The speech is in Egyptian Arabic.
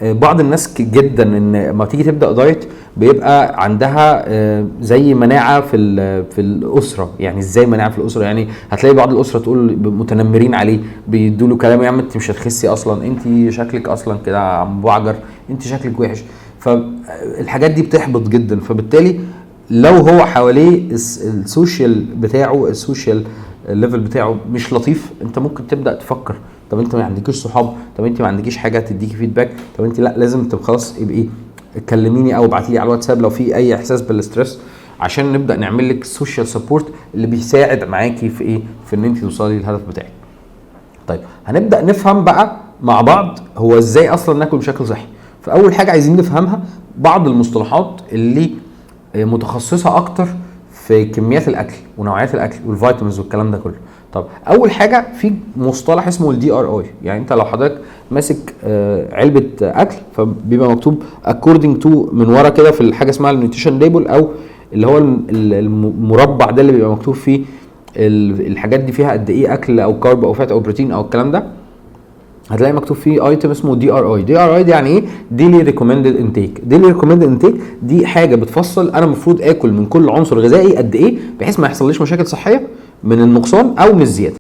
بعض الناس جدا ان ما تيجي تبدا diet بيبقى عندها زي مناعة في الاسره. يعني ازاي مناعة في الاسره؟ يعني هتلاقي بعض الاسرة تقول متنمرين عليه، بيدوا له كلام: يا عم انت مش هتخسي اصلا، انت شكلك اصلا كده مبعجر، انت شكلك وحش. فالحاجات دي بتحبط جدا. فبالتالي لو هو حواليه ال social بتاعه، ال social level بتاعه مش لطيف، انت ممكن تبدا تفكر: طب انت ما عندكيش صحاب؟ طب انت ما عندكيش حاجة تديكي feedback؟ طب انت لا، لازم تبقى خلاص يبقى ايه، كلميني او ابعتي لي على الواتساب لو في اي احساس بال stress، عشان نبدا نعمل لك social support اللي بيساعد معاكي في ايه؟ في ان انت توصلي للهدف بتاعك. طيب، هنبدا نفهم بقى مع بعض هو ازاي اصلا ناكل بشكل صحي. فاول حاجة عايزين نفهمها بعض المصطلحات اللي متخصصة اكتر في كميات الاكل ونوعيات الاكل وال vitamins والكلام ده كله. طب اول حاجة في مصطلح اسمه ال DRI. يعني انت لو حضرتك ماسك علبة اكل، فبيبقى مكتوب according to من ورا كده في الحاجة اسمها ال nutrition label، او اللي هو المربع ده اللي بيبقى مكتوب فيه الحاجات دي فيها قد ايه اكل او carb او fat او بروتين او الكلام ده، هتلاقي مكتوب فيه item اسمه DRI. DRI دي يعني ايه؟ daily recommended intake. daily recommended intake دي حاجة بتفصل انا المفروض اكل من كل عنصر غذائي قد ايه، بحيث ما يحصليش مشاكل صحية من النقصان او من الزياده.